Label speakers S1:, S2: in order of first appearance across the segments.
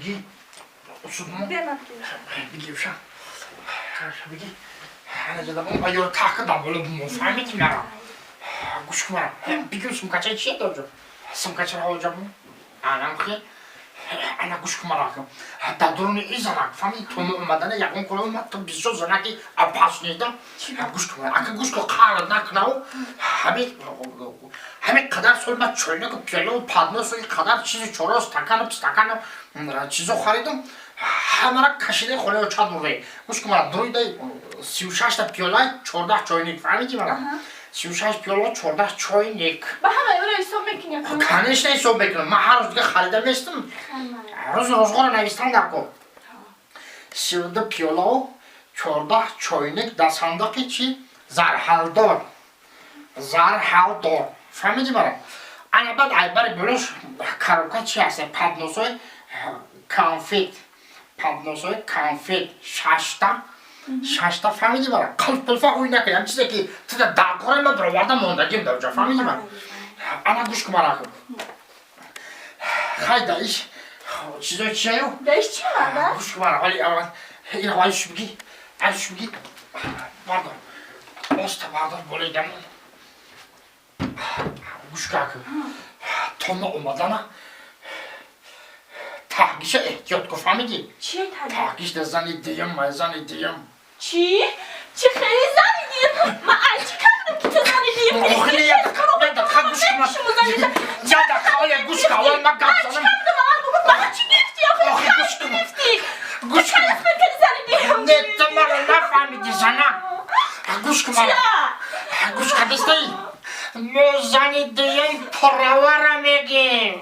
S1: Бигӣ, усудмо. Бигӣ, уша. Бигӣ. Ана ҷадабон ба ёр таҳка дабола бумо. Фаҳмидӣ мара? Гӯш кун мара. Бигӣ, сумкача чия доҷо? Сумкачаро ҳоҷа бу? Анам хе. Ана гӯш кун мара. Дар дуруни и занак, фаҳмидӣ, то мо омадана ягон кора омад, то бисёр занаки опасный да. Гӯш кун мара. Ака гӯш кун, қаҳр накунав. Ҳамин қадар сол ман чойнаку, пиёлаву подносу, ин қадар чизи чоро, стакану стакану чизо харидам, ҳамара кашидаи хонаи очат бурдаи. Гӯш кун мара, дуруидаи 36-та пиёлай, 14 чойник, фаҳмидӣ мара? 36 пиёла, 14 чойник.
S2: Ба ҳамаи ӯро ҳисоб мекунӣ?
S1: Конечно, ҳисоб мекунам. Ман ҳар рӯз дига харида местам. Рӯзи рӯзғоро навистан дар кор. 32 пиёлаву 14 чойник дар сандуқи чи зарҳалдор, зарҳалдор, фаҳмидӣ мара? Ана баъд айбари болош коробка чи ҳаст? Подносои конфет, подносои конфет шашта, шашта, фаҳмидӣ мара? Қилф пилфа ҳуй накунӣ, ҳам чизе ки тида дар кора ма бироварда мондагим дар ҷо, фаҳмидӣ мара? Ана гӯш кун мара, хай, даиш чизои чияю?
S2: Даиш чи мада?
S1: Гӯш кун мара, ҳоли аввал ина ҳоли бигӣ, айш бигӣ, бардор, оста бардор, болои дамон. Гӯш как, то ма омадана таҳгиша эҳтиёт кун, фаҳмидӣ?
S2: Чи?
S1: Таҳгиш да зани диюм, май зани диюм.
S2: Чӣ? Чӣ хеле зани диюм? Ман ай чӣ кардам, ки ту зани диюм?
S1: Охири як дақиқа гӯш кун, як дақиқа, оля, гӯш кун, аввал ман гап занам.
S2: Ман чӣ гирифтӣ охи?
S1: Охи, гӯш кун.
S2: Гирифтӣ?
S1: Гӯш кун.
S2: Зани диюм.
S1: Не, ту маро нафаҳмидӣ, зана, гӯш кун мара, гӯш кардистаи? Мо зани дуюм правара мегем.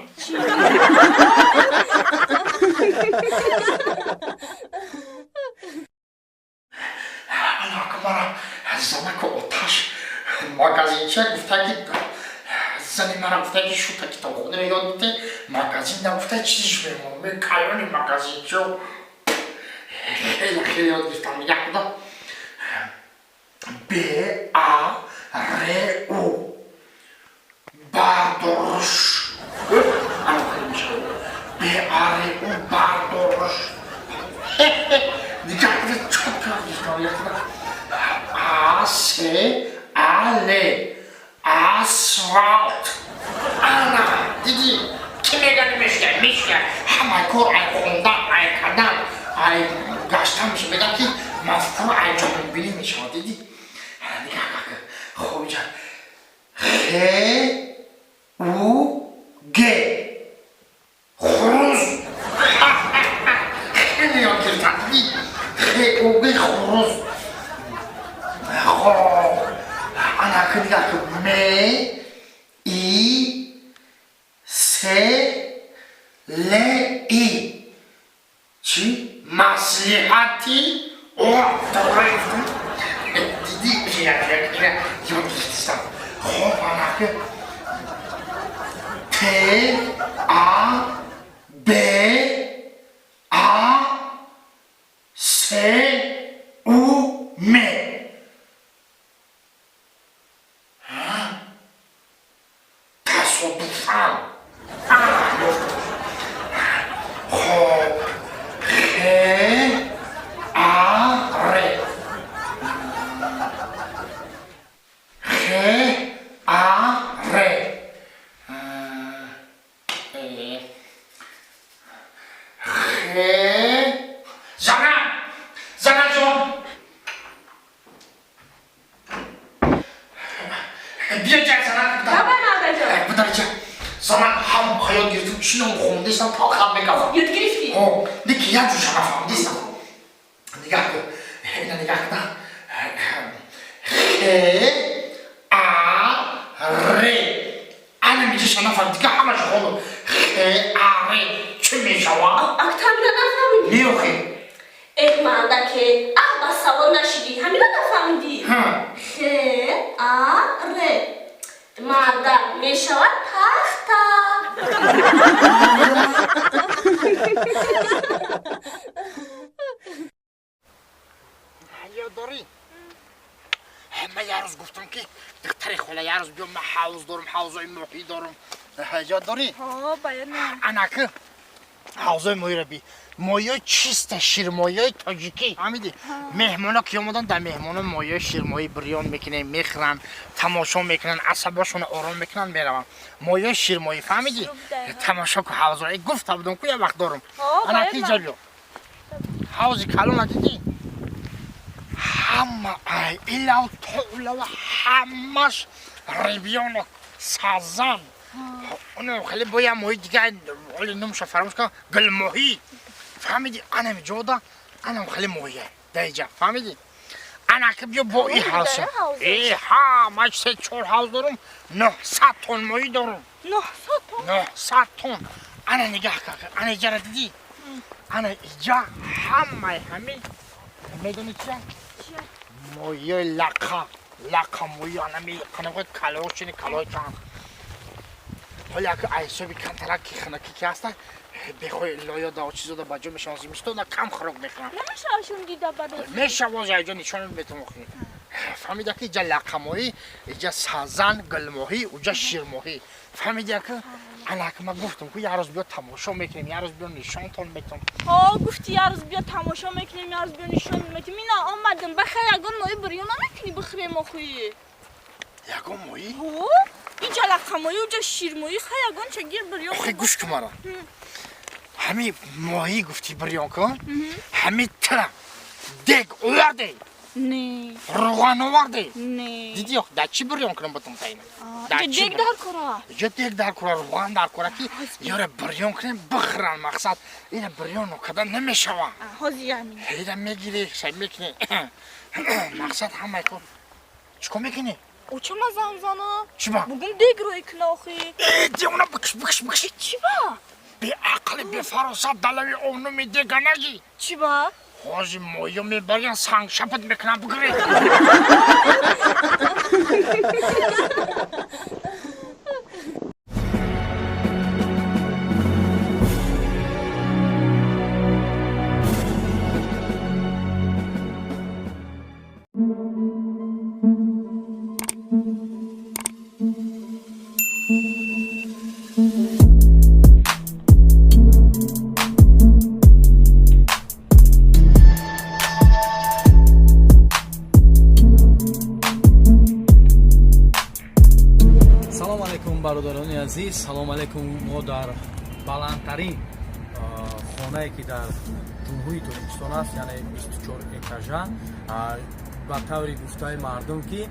S1: Анака мара занаку оташ магазинча гуфта ки зани мара гуфта ки шута китобхонаро ёд бите, магазин нагуфта, чизиш мемонам ме калони магазинчо. Хеле хеле ёд гирифтам. Якуда Б А Р У, бардоруш, Б А Р У, бардоруш. Нигоҳ кунед, чётко гирифтам. Якуда А С А Л, асфалт. Ана дидӣ, ки мегани мешка мешка, ҳамаи кор ай хондан, ай кардан, ай гаштан меша. Меган ки мафкура ай ҷаҳонбинӣ мешавад, дидӣ? Нигоҳ как, хоб, иҷа Х У Г, хуруз. Хеле ёд гирифтам, дидӣ? Х У Г, хуруз. Хоб, ана ки нигоҳ кун, М И С Л И, чӣ? Маслиҳати. О, дидӣ, ёд гирифтистам. Хоб, ана ки Т А Б А С У М. Тасодуфан. Хоб, Х А Р, Х А Р, Х. Зана, занаҷон, биё ҷа, зана.
S2: Давай, мадаҷон.
S1: Бударҷа, зана, ҳам хаёт гирифтум, чином хондистам, талхат мекардам.
S2: Ёд гирифтӣ?
S1: Ники як ҷуша нафаҳмидистам. Нигоҳ кун, ина нигоҳ куна, Х А Р, ана миҷаша нафаҳмид, дига ҳамаша хондум. Х А Р чӣ мешавад?
S2: Актамира нафаҳмидӣ?
S1: Меохи.
S2: Э, мандаке, ах, ба савол нашидӣ, ҳамира нафаҳмидӣ? Х А Р, марда, мешавад пахта.
S1: Ёд дорӣ, ман як рӯз гуфтам ки духтари хола, як рӯз биё, ман ҳавз дорам, ҳавзои моҳӣ дорам, ёд дорӣ? Анаки. Ҳавзои моҳиро би. Моҳиёи чиста, ширмоҳиёи тоҷикӣ. Фаҳмидӣ? Меҳмоно ки омадан, дар меҳмоно моҳиёи ширмоҳӣ бирён мекунем, мехӯранд, тамошо мекунанд, асабошонро ором мекунанд, мераванд. Моҳиёи ширмоҳӣ, фаҳмидӣ? Тамошо ку ҳавзо. Гуфта будам ку, як вақт дорум. Ана ки иҷа биё. Ҳавзи калона дидӣ? Ҳама ай илав то улава ҳамаш рыбёнок, сазан. Хеле бо як моҳи дига, оли номша фаромӯш кардам, гулмоҳӣ. Фаҳмидӣ? Анами ҷода анам хеле моҳия даиҷа, фаҳмидӣ? Ана ки биё бо и ҳавза. Э, ҳа, ман се чор ҳавз дорум, 900 тонн моҳӣ дорум.
S2: 900 тонн?
S1: 900 тонн. Ана нигаҳ кар, ана иҷара дидӣ? Ана иҷа ҳамаи ҳамин медонӣ чия? Моҳиёи лақа, лақа моҳӣ, анами қанақои калошини калои кан. Ҳоли ака айсоби камтарак ки хинаки ки ҳаста, бехои лоё да чизода ба ҷо мешаванд, зимистона кам хӯрок мехӯранд.
S2: Намешавашон дида бадоз?
S1: Мешавоз, айҷо нишон метавон охи. Фаҳмида ки иҷа лақамоҳӣ, иҷа сазан, гулмоҳӣ, уҷа ширмоҳӣ. Фаҳмиди ака? Ана ки ман гуфтам ку, як рӯз биё тамошо мекунем, як рӯз биё нишонтон метавон.
S2: Ҳо, гуфти як рӯз биё тамошо мекунем, як рӯз биё нишон метем. Ина омадам, бахайр, ягон моҳӣ бирён намекунӣ бихӯрем охӯи?
S1: Ягон моҳӣ?
S2: Ҳо, иҷа лақамоҳӣ, уҷа ширмоҳӣ, хай ягон чагир бирён.
S1: Охи гӯш кун мара. Ҳами моҳӣ гуфтӣ бирён кун, ҳами тира дег оварде?
S2: Не.
S1: Руған оварде?
S2: Не.
S1: Дидӣ, ох, дар чӣ бирён кунам батум таина?
S2: Иҷа дег дар кора.
S1: Иҷа дег дар кора, руған дар кора, ки ёра бирён кунем, бихӯранд, мақсад. Ина бирён карда намешава.
S2: Ҳозир яъне.
S1: Ира мегирӣ, шай мекунӣ. Мақсад ҳамаи кор. Чӣ кор мекунӣ?
S2: Оча ма занг зана.
S1: Чӣ ба?
S2: Бугум дег рӯй куна охи.
S1: Э, девона, бикш, бикш, бикш.
S2: Чӣ ба?
S1: Беақли, бефаросат, далави овнуми деганаги.
S2: Чӣ ба?
S1: Ҳозир моҳиё мебарян, сангшапат мекунам, бигирӣ.
S3: Салом алейкум, бародарони азиз, салом алейкум. Мо дар баландтарин хонае ки дар Ҷумҳурии Тоҷикистон аст, яъне 24 этажа, ба таври гуфтаи мардум ки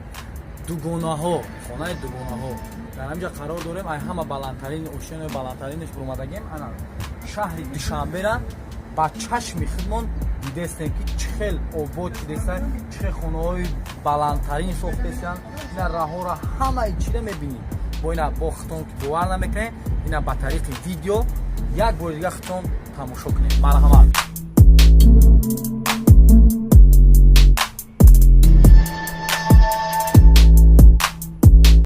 S3: дугонаҳо, хонаи дугонаҳо, дар ҳаминҷа қарор дорем. Ай ҳама баландтарин ошёнаи баландтаринаш буромадагем. Ана шаҳри Душанбера ба чашми худмон дидестем, ки чӣ хел обод шудестанд, чӣ хел хонаҳои баландтарин сохтестанд. Ина раҳора ҳамаи чида мебинем. Бо ина бо худтон ки бовар намекунед, ина ба тариқи видео як бори дига худтон тамошо кунед. Марҳамат.